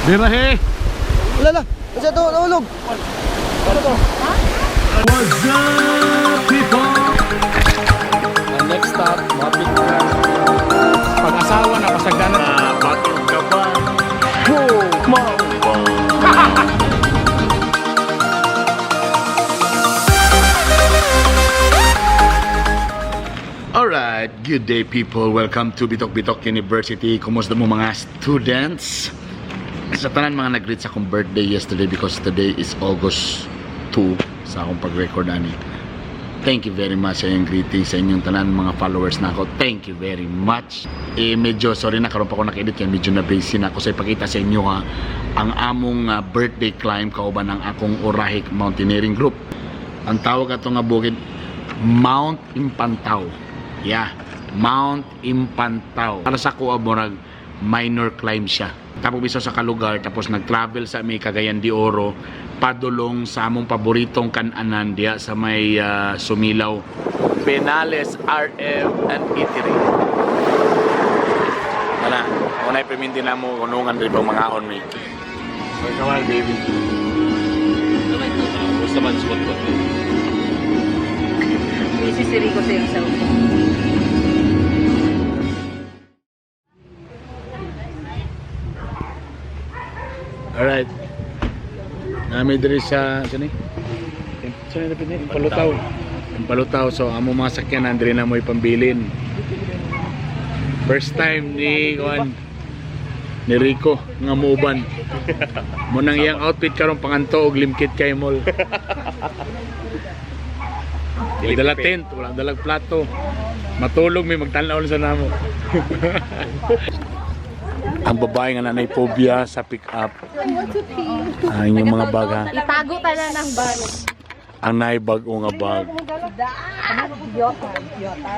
Birahe! Wala na. Kasi ito, nahulog. What's up, people? Ang next stop, mapit na. Pag-asawa na, pasagdanan. Batong ka ba? Whoa, mao ba? Alright, good day, people. Welcome to Bitok Bitok University. Kumusta mo, mga students? Sa tanan mga nag-greet sa akong birthday yesterday, because today is August 2 sa akong pag-record ani. Thank you very much sa inyong greetings, sa inyong tanan mga followers na ako. Thank you very much. Eh, medyo sorry na karon pa ako naka-edit kaya medyo na busy na ako sa ipakita sa inyo ha ang among birthday climb kauban ang akong Orahik Mountaineering Group. Ang tawag ato nga bukid, Mount Impantao. Yeah, Mount Impantao. Para sa kuha, murag minor climb siya. Tapos bisa sa kalugar, tapos nag-travel sa may Cagayan de Oro padulong sa among paboritong kananan diya sa may Sumilaw. Penales RM and Eatery. Ana, unay piminti na mo kunungan rin mga on me. Come on, baby. Gusto man spot ko. Isisiri ko sa iyong cellphone. Alright. Nami diri sa sani? Sani na pini? Impalutaw. Impalutaw. So amo mga sakyanan diri na mo ipambilin. First time ni kuan ni Rico nga muuban. Mo nang iyang outfit karon panganto og limkit kay mall. Wala dala tent, wala dalag plato. Matulog may magtan-aw sa namo. Ang babae nga nanay phobia sa pick up. Ang inyong mga bag ha. Itago tala ng bag. Ang naibag o nga bag.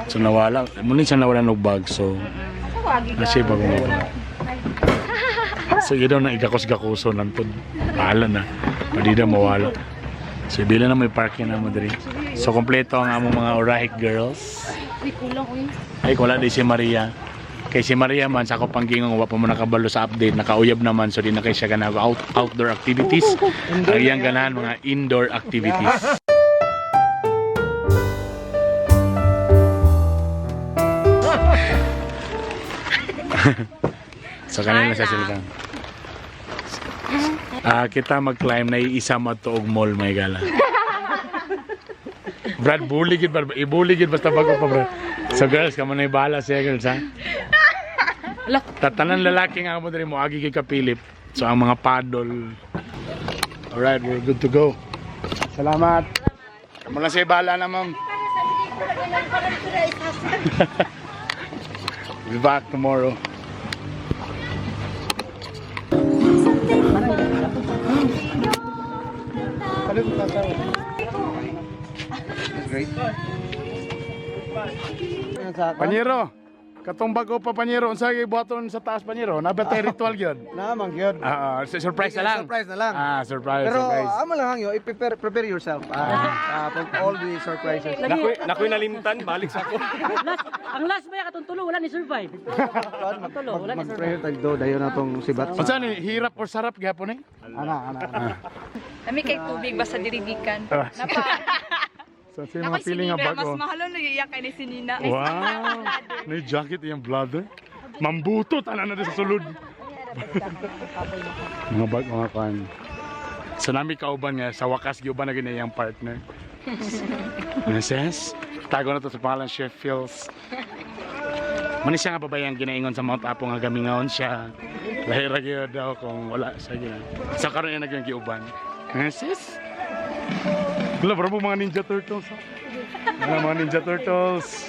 So nawala, muna siya nawala ng bag, so nasi bag nga bag. So yun daw na igakos-gakuso nantod. Bahala na. Pwede na mawala. So bila na may parking na mo diri. So kompleto ang among mga Orahik girls. Uy, kulang, uy. Ay, wala di si Maria. Kay si Maria man, sa ako panggingong, wa pa mo nakabalo sa update, nakauyab naman, so di na kay siya ganang outdoor activities. Ang iyang ganahan, mga indoor activities. So kanina sa sila. Ah, kita mag-climb na iisa mo to og mall may gala. Brad, bully gid Brad. Ibuli gid basta bago pa, Brad. So girls, kamo na bahala siya, girls, ha. Tatanan lalaki nga mo diri mo agi kay kapilip. So ang mga paddle. Alright, we're good to go. Salamat. Kamo lang siya bahala na, ma'am. Be back tomorrow. Panyero, katong bago pa, panyero, unsa kay buhaton sa taas, panyero? Nabatay ritual gyud. Naman, yun. Ah, surprise na lang. Surprise na lang. Ah, surprise, Pero surprise. amo lang hangyo, i-prepare prepare yourself for all the surprises. Nakoy, nakoy nalimtan, balik sa ako. Last, ang last ba katong tulo wala ni survive. Tulo wala ni survive. Mag-prayer tayo do, dayon na tong sibat. Unsa ni hirap or sarap gyapon eh? Ana, ana, ana. Kami kay tubig basta dirigikan. Ah. Napa. So sa mga feeling nga Mas bago. mahalo nag-iyak kay ni si Nina. Wow! May jacket iyang bladder. Mambuto tanan na sa sulod. Mga bag mga kan. So nami kauban nga sa wakas giuban na gini iyang partner. Princess, tago na to sa pangalan Chef Phils. Mani siya nga babae ang ginaingon sa Mount Apo nga gamingaon siya. Lahira gyud daw kung wala siya gina. Sa karon niya nagyang giuban. Princess? Wala, bro, mga Ninja Turtles, ha? Ano, mga Ninja Turtles?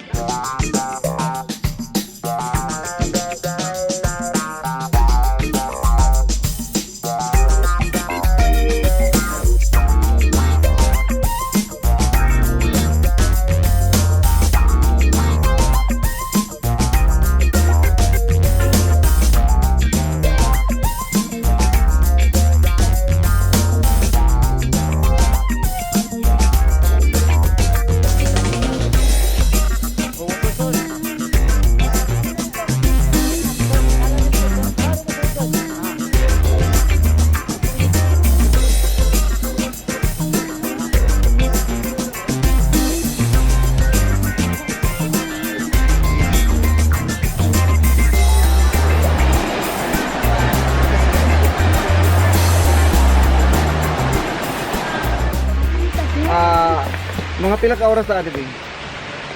Mga pila ka oras ta, Ate Bing?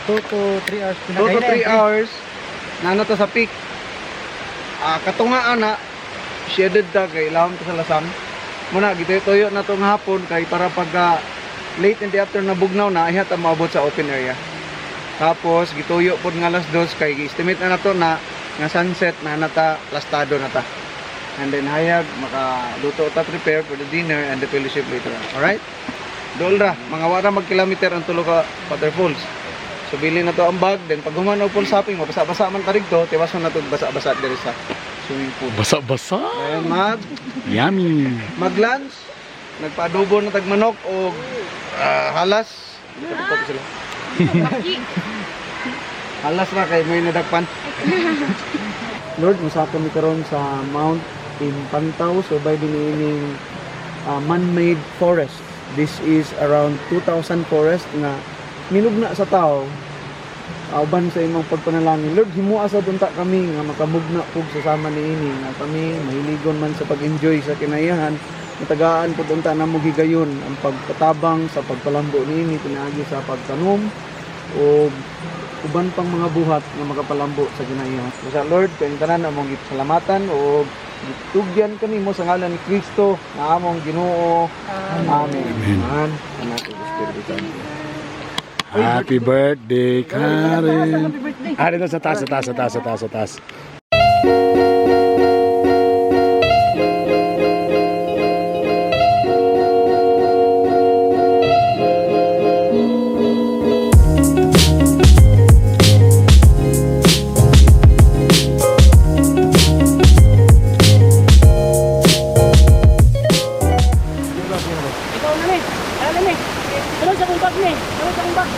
2 to 3 hours. 2 to 3 hours na na ta sa peak. Ah, katunga ana shaded ta kay ilawom ta sa lasang. Muna gituyo na tong hapon kay para pagka late in the afternoon na bugnaw na ayha ta moabot sa open area. Tapos gituyo pod nga alas 2 kay gi-estimate na nato na nga sunset na nata lastado na ta. And then hayag makaluto ta, prepare for the dinner and the fellowship later on. Alright? Dool ra, mga wara mag kilometer ang tulo ka waterfalls. So bili na to ang bag, then pag human og pool shopping, mabasa-basa man ta rigto, tiwason na to basa-basa diri sa swimming pool. Basa-basa. Then mag Yummy. mag-lunch, nagpa-adobo na tag manok og halas. Dito sila. Halas ra kay may nadakpan. Lord, musaka mi karon sa Mount Impantao, so by diniining man-made forest. This is around 2,000 forest nga minugna sa tao uban sa imong pagpanalangin. Lord, himua sa unta kami nga makamugna pug sa sama niini nga kami mahiligon man sa pag-enjoy sa kinayahan, matagaan pud unta namo higayon ang pagpatabang sa pagpalambo niini pinaagi sa pagtanom o uban pang mga buhat nga makapalambo sa kinaiyahan. Sa Lord, kayong tanan among gipasalamatan o gitugyan kanimo sa ngalan ni Kristo na among Ginoo. Amen. Amen. Anak ug Espiritu Santo. Happy birthday, Karen. Ah, dito sa taas, sa taas, sa taas, sa taas, sa taas. Ikaw na ni. Ano ni? Tulog sa kong bag ni. Tulog sa kong bag.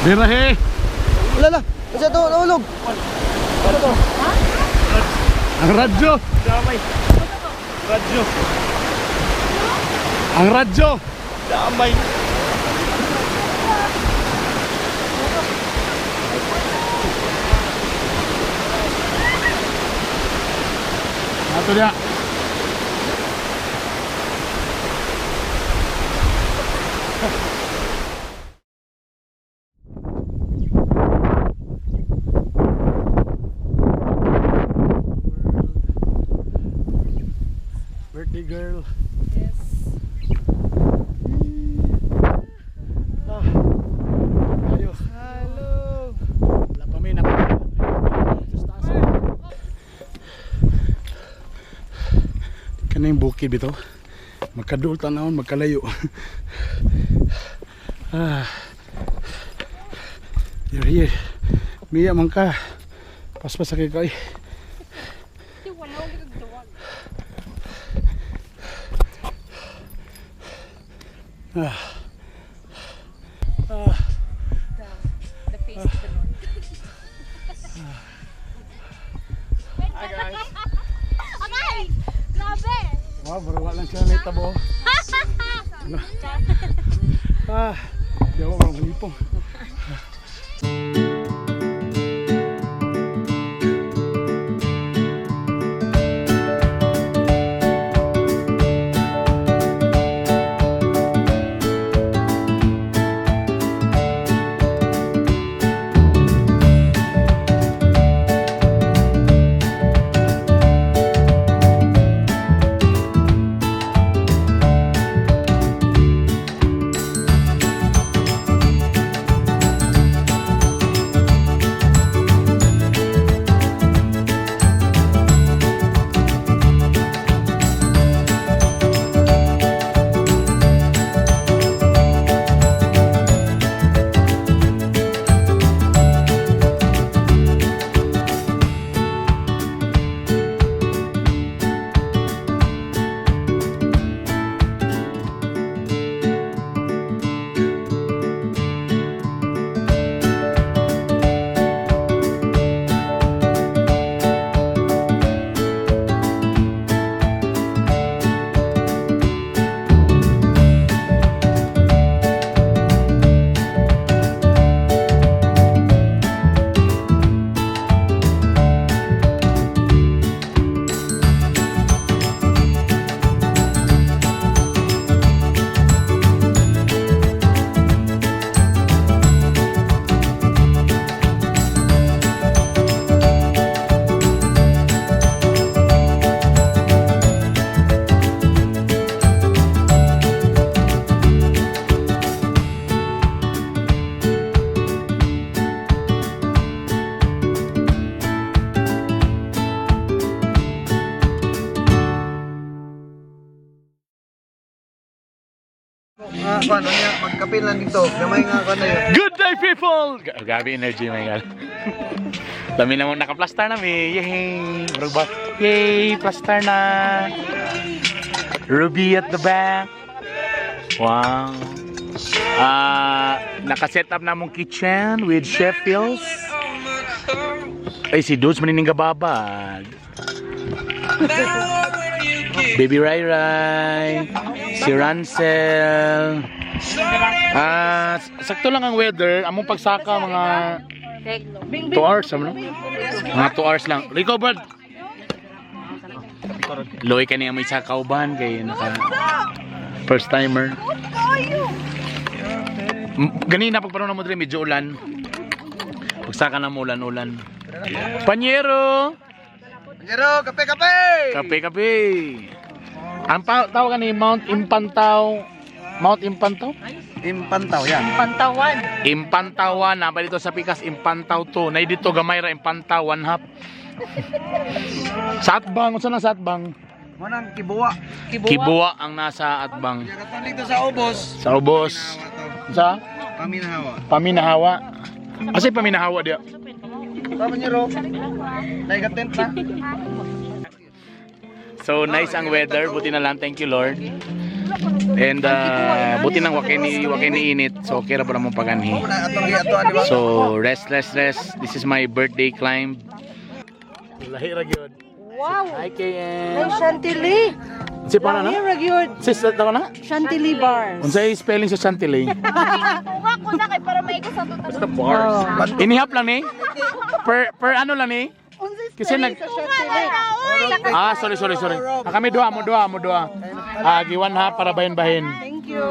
Dira he. Wala na. Kasi to, nahulog. Ang radyo. Damay. Radyo. Ang radyo. Damay. Ato dia. Birthday girl. Yes. Ah. Ayo. Hello. Wala pa may naka. Kanang bukid bitaw. Magkaduol tanawon, magkalayo. Ah. You're here. Miya man ka. Paspas sa kay kay. Ah. Ah. The face of the Lord. Hi guys. Agay! Grabe! Wow, bro, wala lang sila may tabo. Ano? Ah, di ako parang malipong. Nga kuan niya magkape lang dito. Gamay nga kuan na yun. Good day, people! Grabe energy, my God. Dami na mong naka-plaster na mi. Yay! Murag ba? Yay! Plaster na! Ruby at the back. Wow. Ah, naka-set up na mong kitchen with Chef Phils. Ay, si Dudes manining gababag. Baby Rai Rai. Si Rancel. Ah, sakto lang ang weather. Among pagsaka mga 2 hours, ano? Mga 2 hours lang. Rico, Brad. Loy ka niya may sa kauban kay naka first timer. Ganina pag panahon mo diri medyo ulan. Pagsaka na mo ulan-ulan. Panyero! Panyero, kape kape. Kape kape. Ang tawag ni Mount Impantao. Mount Impantao? Impantaw yan. Pantawan. Impantawan na pa dito sa Pikas Impantaw 2. Nay dito gamay ra Impantaw one half. Sa Atbang, unsa na sa Atbang? Mo nang kibuwa. Kibuwa ang nasa Atbang. Katon dito sa ubos. Sa ubos. Sa Paminahawa. Paminahawa. Asa yung Paminahawa diya? Sa panyero. Naigatent na. So nice ang weather, buti na lang, thank you Lord. And buti nang wake ni init. So okay ra pa namong paganhi. Muna atong giatuan di ba? So rest, rest, rest. This is my birthday climb. Lahi ra gyud. Wow! Hi KM. Chantilly! Si para na? Here, Sis na na? Chantilly bars. Unsay spelling sa Chantilly? Tunga ko na kay para maigo sa tutan. Basta bars. Inihap lang ni. Per ano lang ni? Kasi nag Ah, sorry, sorry, sorry. Ah, kami duha mo duha mo duha. Ah, giwan ha para bahin-bahin. Thank you.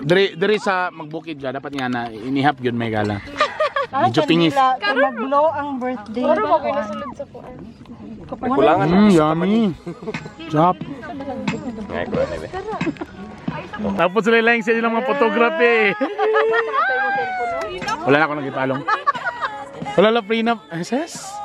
Diri diri sa magbukid ka dapat nga na inihap gyud may gala. Medyo pingis. Mag-blow ang birthday. Kulangan Yummy. Sarap. Tapos sila lang sa ilang mga photography. Wala na ako nagipalong. Wala la prenup. SS?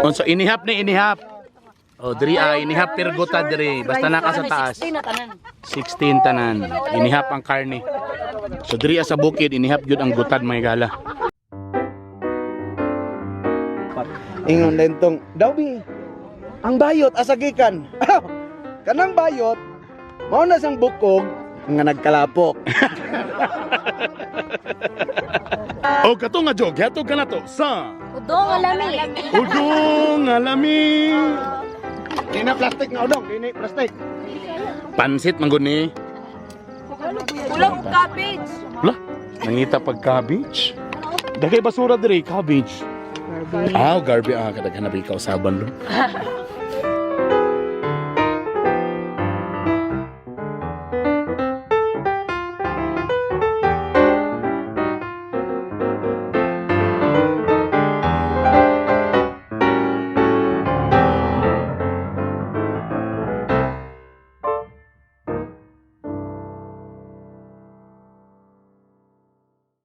Oh, so inihap ni inihap. Oh, diri ah, inihap pirgota diri. Basta naka sa taas. 16 tanan. Inihap ang karne. So diri ah, sa bukid inihap gyud ang gutad may gala. Ingon din tong Dawbi. Ang bayot asa gikan. Kanang bayot mao na sang bukog nga nagkalapok. O kato nga jog, hatog ka na to sa Udong alami. Udong alami. Di na plastic nga udong, di na plastic. Pansit man gud ni. Ulam og cabbage. Wala, nangita pag cabbage. Dagay basura diri, cabbage. Ah, garbi ah, kadaghan na ba ikaw usaban lo.